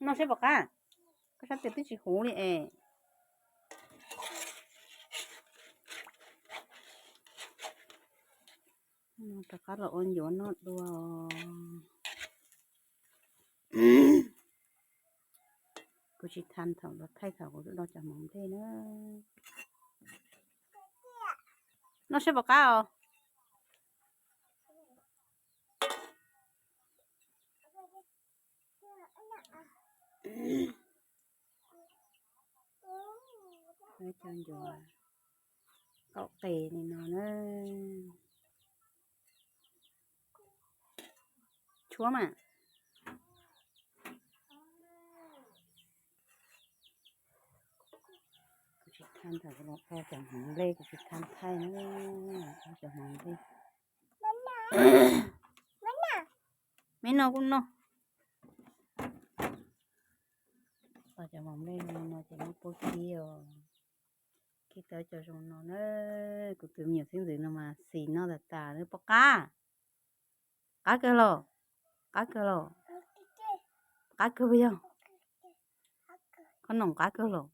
Noj seb puas qab. Koj sab tes twb tsis huv li es. Rov qab los ua ncuav noj dua. Kuv tsis tha thaum los thaij thaum kuv twb do cov hmoov nplej na. Noj seb puas qab os. Cov ncuav qaum qes li no na. Tshuab mas. Kuv tsis tha thaum kuv los thaij cov hmoov nplej, kuv tsis tha thaij na, cov hmoov nplej. Me noj kuj noj. Tau cov hmoov nplej no ces muab puab kib os. Kib tau cov zoo no na. Kuv tus me nyuam xeeb ntxwv no mas xis noj tas tas, puas qab? Qab kawg los? Qab kawg los? Qab kawg puas yog? Koj noj qab kawg los?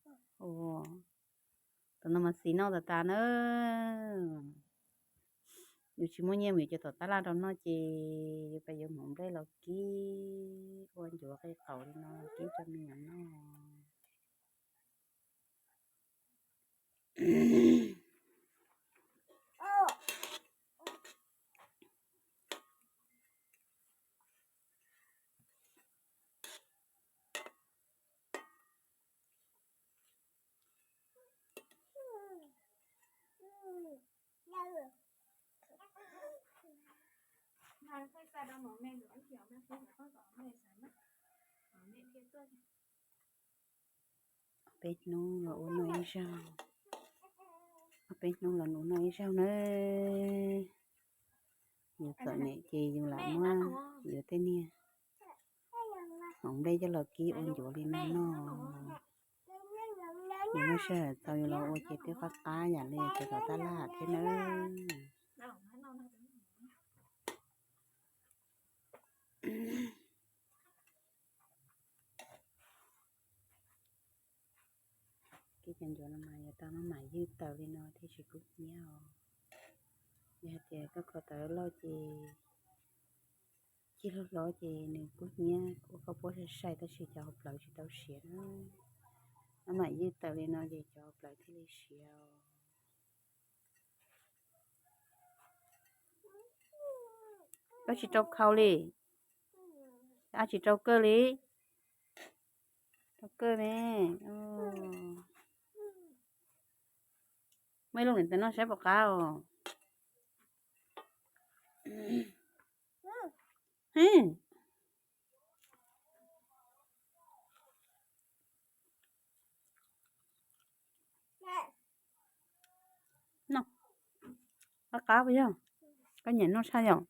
Tus no mas xis noj tas tas na. Yus tsis muaj nyiaj mus yuav cov tom tab laj rau noj ces yus pab yuav hmoov nplej los kib ua ncuav qe qaum li no kib rau me nyuam noj. Ob peb hnub los ua noj ib zaug, ob peb hnub los ua noj ib zaug na. Yus txom nyem ces yus lam muab yus tej niag hmoov nplej coj los kib ua ncuav li no noj. Yus muaj sij hawm tau yus los ua ces twb qab qab yam li cov tom tab laj thiab nawb. Kib cov ncuav no mas yuav tau maj mam ywj taws li no thiaj tsis kub hnyiab os. Yog hais tias koj kho taws loj ces cig loj hlob ces nws kub hnyiab ua koj puab sai sai tab sis cov hauv plawv tsis tau siav na. Maj mam ywj taws li no ces cov hauv plawv thiaj li siav os. Koj tsis rau khau li. Ab, tsis rau kawg li. Rau kawg ne. Muaj ib lub niam tais noj saib puas qab os. Noj, qab qab puas yog? Koj nyiam noj tshaj yom?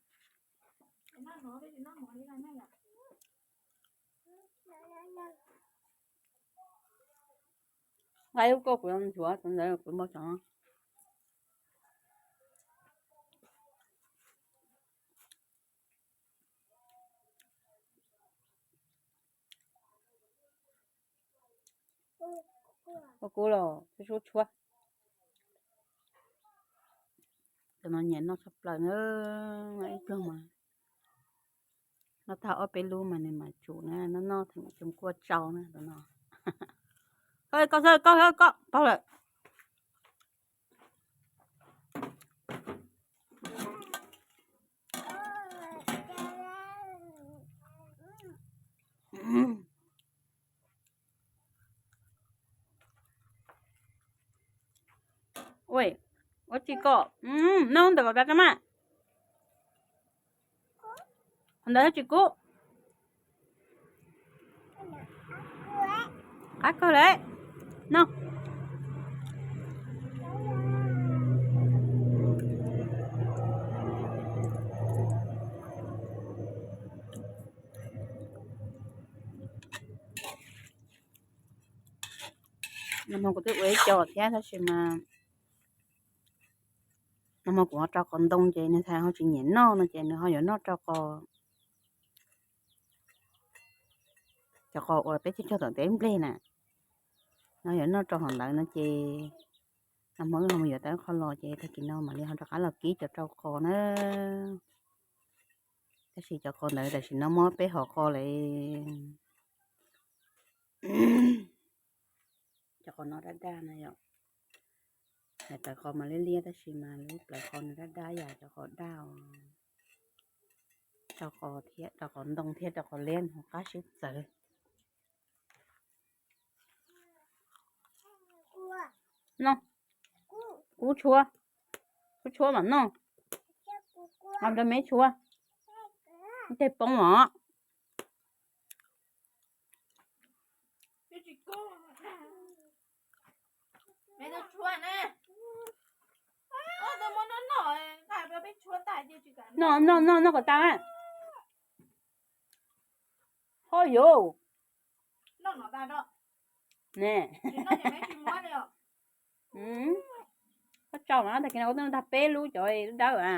Nqa ib lub koj kuv nchuav ntawd kuv npau suav. Ua kub los tshuab tshuab. Cov no nyiam noj tshaj plaws na, ib pluag mas noj tag ob peb lub mas nws mam tsum na, noj noj theem tsoom kuaj tsau na cov no. Koj, koj, koj, koj paub lawm. Ua, ua tsis kom, noj ntawm kom tas mas. Qhov ntawd tsis kub. Qab kawg lawm. Noj. Nag hmo kuv twb ua ib co thiab tab sis mas nag hmo kuv ho rau qos ntoo ces nws ho tsis nyiam noj no ces nws ho yuav noj rau qos Cov qos uas peb cog cog tom teb nplej na, no yuav noj rau hauv ntawd no ces nag hmo wb ho mus yuav tau ib qho los ces tag kis no mam li ho rov qab los kib cov rau qos na. Tab sis cov qos ntawd tam sim no muab peb hov qos lawm. Cov qos no daj daj na yom. Hais tawv qos mas liab liab tab sis mas lub plawv qos no daj daj yam cov qos daj os. Rau qos thiab rau qos ntoo thiab rau qos liab no qab sib txawv. No, kub tshuab, kub tshuab mam noj. Noj rau me tshuab, tej poob os. Noj noj noj noj kom tag. Ho yuv. Ne, koj tso mas tag kis no kuv twb noj tag peb lub cov lub dawb a.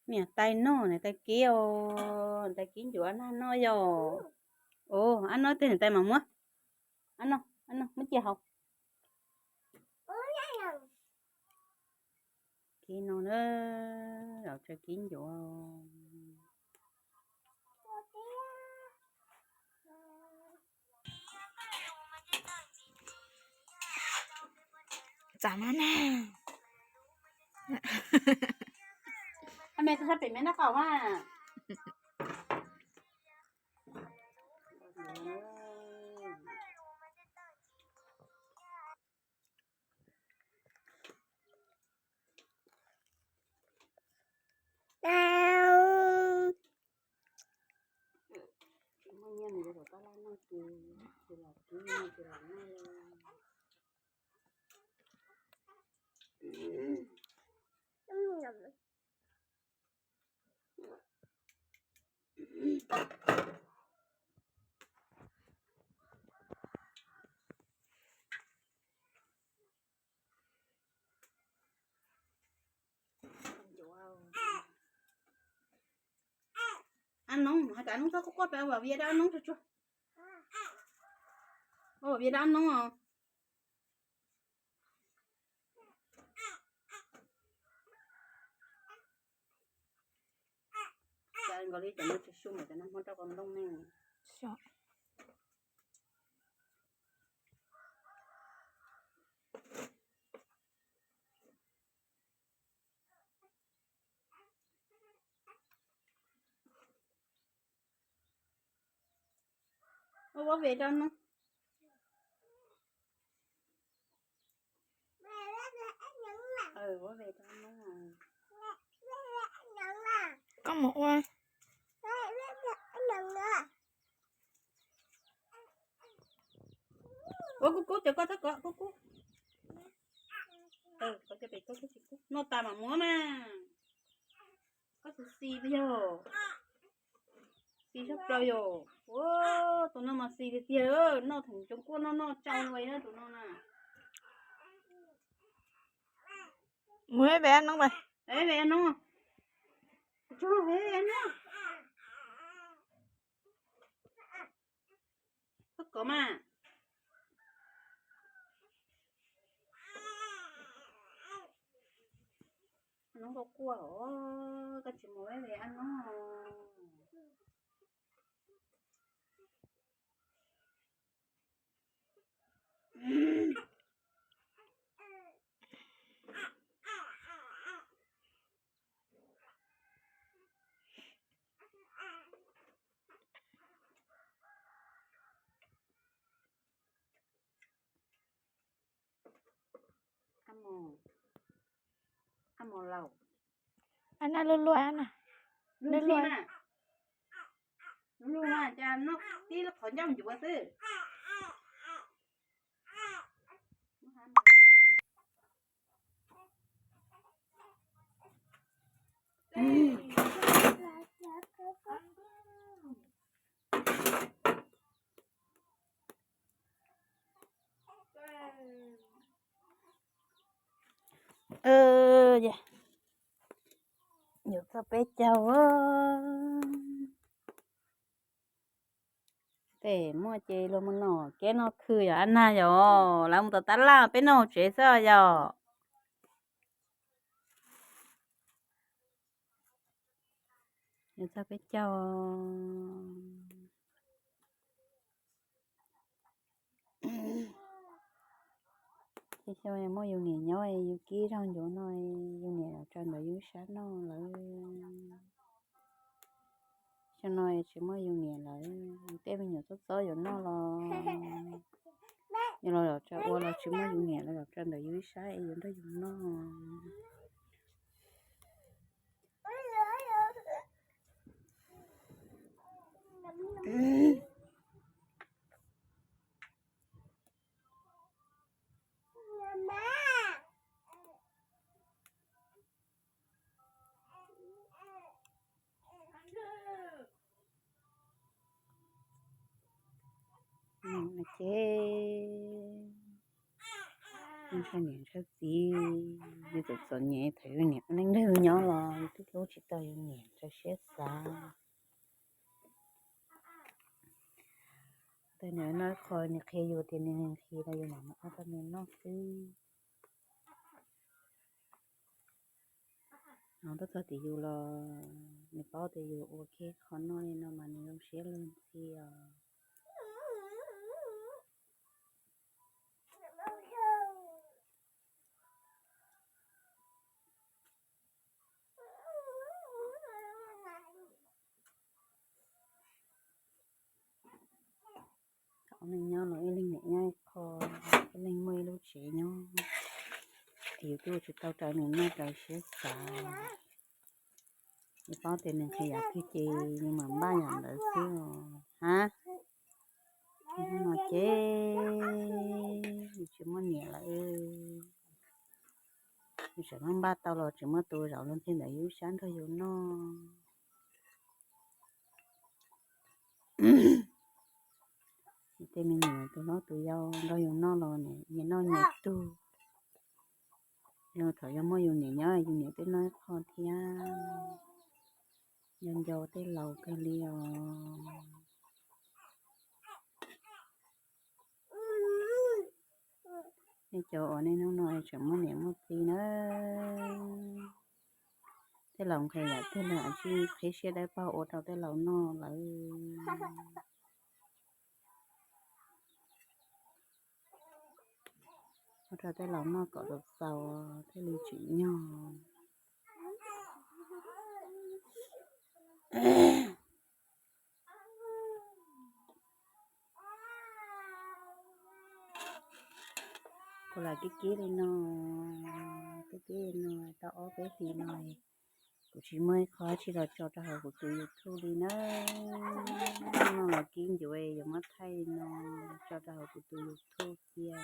Niam tais noj, niam tais kib os, niam tais kib ncuav nag noj yom. Ua ab noj tej niam tais mas muab, ab noj, ab noj muab cia hauv. Kib no na, los tso kib ncuav. Txav mas na. Me sab pem me nab qaum mas. Ab noob, hais tias ab noob txhob quaj quaj, peb ua vias dab ab noob tsuag tsuag. Ua vias dab ab noob os. Cas nkaus li cov no tsis su mas cov no hmoob rau qos ntoo ne. Ua ua vias rau noob. Ua vias rau noob. Koj mus ua. Ua kub kub, cov koj thab kom kub kub. Noj tas mam muab mas. Koj xis xis yog, xis sab plaws yom. Ua, tus no mas xis tiag tiag, noj theem cov kuaj noj noj tsau li tus no na. Mus ve noob, ve noob, tsuag ve noob. Koj kov mas. Noob koj quaj os, koj tsis mus ve ab noob. Ab, lub luaj na. Lub luaj. Lub luaj, cas noj tib lub qhov ncauj ncuav xwb. Yuav txog peb caug. Tej muaj ces luag mus noj kev noj khw yom, ab nag yom, lawv mus tom tab laj peb noj hauv tsev xwb yom. Yuav txog peb caug. Tej xyoo muaj yus niam nyob, yus kib zog ncuav no, yus niam los tso ntawm yus ib sab noj lawm. Xyoo no tsis muaj yus niam lawm, tej me nyuam txob txob yuav noj los, yus los los tso ua los tsis muaj yus niam los los tso ntawm yus ib sab es yuav nrog yus noj. Ces ntshaw niam ntshaw txiv, yus txom txom nyem thaum yus niam ua neej nrog yus nyob los yus twb hlub tsis tau yus niam, rau siab xav. Tej niam no qhov niam qhia yus tias nws nqhis los yus mam mus ua rau nws noj xwb. No tuaj txog tim yus los nws paub tias yus ua kiag qhov noj li no mas nws zoo siab luag ntxhi os. Thaum neej nyob los ib leeg niam nyob ib qho, ib leeg muaj ib lub tsev nyob, yus twb ua tsis tau raws nws noj raws siab xav. Yus paub tias nws qhia yam twg ces yus mam npaj yam ntawd xwb os. Hab, no ces yus tsis muaj niam lawm, yus tseem muab npaj tau los tseem muaj tus zaum luag ntxhi ntawm yus ib sab nrog yus noj. Tej me nyuam tus hlob tus yau nrog yus noj los nyias noj nyias tug. Yog thaum yog muaj yus niam nyob yus niam twb noj ib qho thiab. Nco nco tej laus kawg li os. Nej cov uas nej hnub no tseem muaj niam muaj txiv na, tej laus nqhis yam twg los tsij qhib siab dawb paug ua rau tej laus noj lawm. Ua rau tej laus noj kom tau txaus thiaj li tsim nyog. Kuv lam kib kib li no, kib kib li no tau ob peb hlis no, kuv tsis muaj ib qho dab tsi los tso rau hauv kuv tus YouTube li na. Noj los kib ncuav yuav muab thaij li no tso rau hauv kuv tus YouTube cia.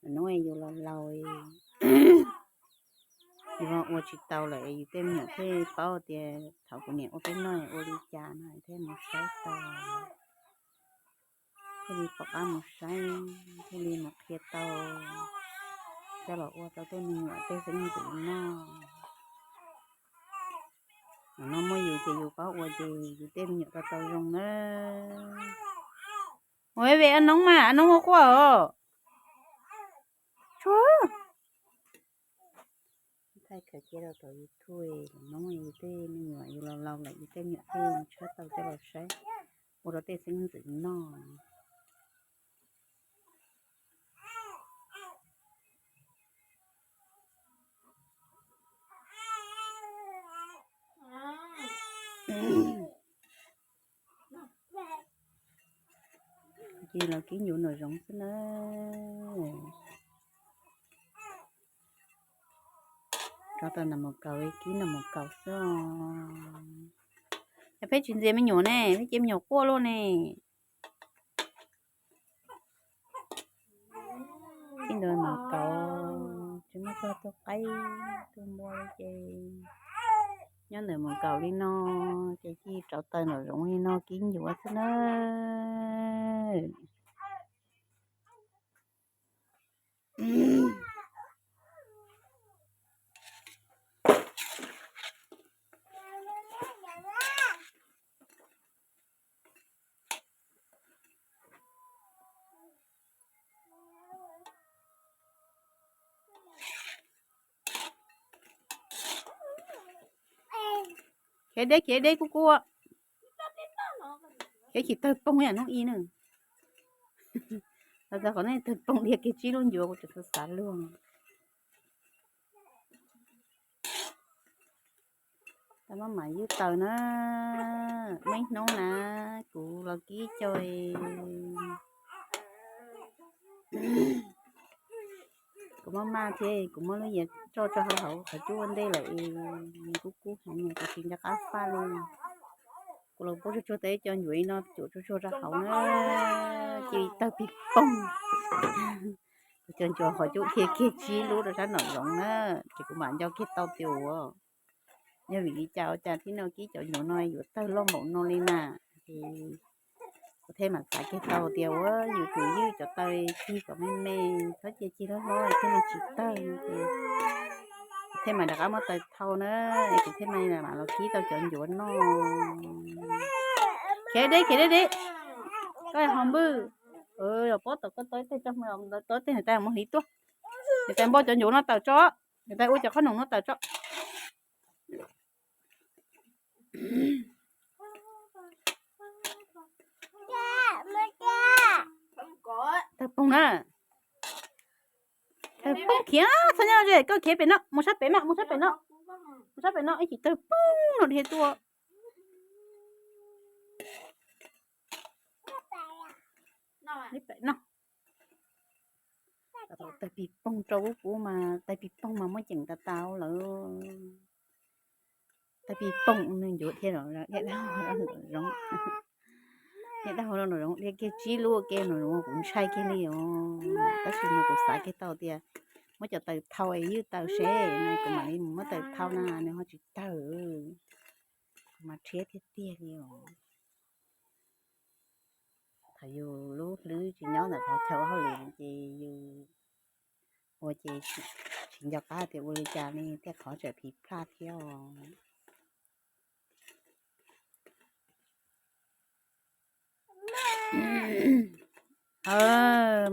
Hnub yus los laus, yus ua tsis tau lawm yus tej me nyuam thiaj paub tias thaum kuv niam ua peb noj ua li cas no thiaj mus saib tau. Thiaj li pom qab mus saib, thiaj li mus qhia tau, coj los ua rau tej me nyuam tej xeeb ntxwv noj. Hnub no muaj yus ces yus paub ua ces yus tej me nyuam tau tau zoo na. Ua ib ve a noob mas, a noob ua quaj os. Tsuag. Thaij khaws cia rau tom YouTube, hnub no yus tej me nyuam yus los laus lawm yus tej me nyuam thiaj tshawb tau coj los saib, ua rau tej xeeb ntxwv noj. Ces los kib ncuav nraum zoov xwb na. Tau noj mus kaus, kib noj mus kaus xwb. Yog peb tsis ntxias me nyuam ne, peb cia me nyuam quaj luaj ne. Kib ntawd mus kaus, tsis muaj txog tuaj qaib tuaj npua li ces nyob ntawm mus kaus li no, ces cia rauv taws nraum zoov li no kib ncuav xwb na. Khiav deb, khiav deb kub kub. Khiav tsis tawg poog yam hnub i na. Los txog qhov nej tawg poog dhia kiag tsib lub ncuav kuv tseem xav luag. Tau maj mam ywj taws na, muaj ib hnub na, kuv los kib cov, kuv maj maj thiab kuv muab lub yias tso rau hauv hauv qhov cub ua ntej lawm es nws kub kub heev, kuv tsis nco qab faj li. Kuv los pub tsuag tsuag tau ib co ncuav li no cuam tsuag tsuag rau hauv na, cia li tawg pig poog. Kuv cov ncuav qhov cub dhia kiag tsib lub rau sab nraum zoov na, ces kuv mam nco kiag tau tias ua yog vim li cas ua cas thiaj no kib cov ncuav no yuav tawg loj npaum no li na. Ces kuv thiaj mam xav kiag tau tias ua yus tsum ywj cov taws cig kom me me, txhob cia cig loj hlob thiaj li tsis tawg no ces kuv thiaj mam rov qab muab taws thau na, es kuv thiaj mam los kib tau cov ncuav noj. Khiav deb, khiav deb deb. Koj ho npwj, los pob tom koj tau ib teg tso, tau ib teg niam tais mus hliv tuaj. Niam tais npau cov ncuav no tawm tso, niam tais ua cov qhob noom no tawm tso. Tawg poog na. Tawg poog khiav, txhob nyob ze, koj khiav pem no, mus sab pem mas, mus sab pem no. Mus sab pem no ib chim tawg poog no dhia tuaj. Ib pem no. Tawg pig poog rau ub kuv mas tawg pig poog mas muab ceem tas tas lawm. Tawg pig poog nws ncuav dhia, dhia dab hau rau nraum zoov, dhia kiag tsib lub ua ke nraum zoov kuv ntshai kiag li os. Tab sis mas kuv xav kiag tau tias muab cov taws thau es ywj taws seb no, kuv mam li mus muab taws thau na nws ho tsis tawg. Kuv mas rhiab tiag tiag li os. Thaum yus lub hlwb tsis nyob ntawm qhov chaw hauj lwm ces yus ua ces tsis nco qab tias ua li cas li, tej qhov tseem phiv plaj thiab os.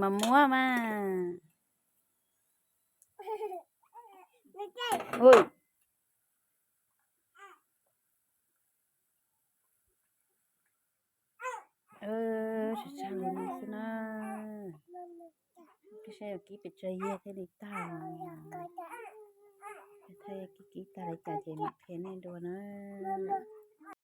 Mas muab mas. Tsis tshaj li no xwb na. Saib yog kib pes tsawg yig thiaj li tag. Thiaj kib kib tag li cas ces mam qhia nej dua na.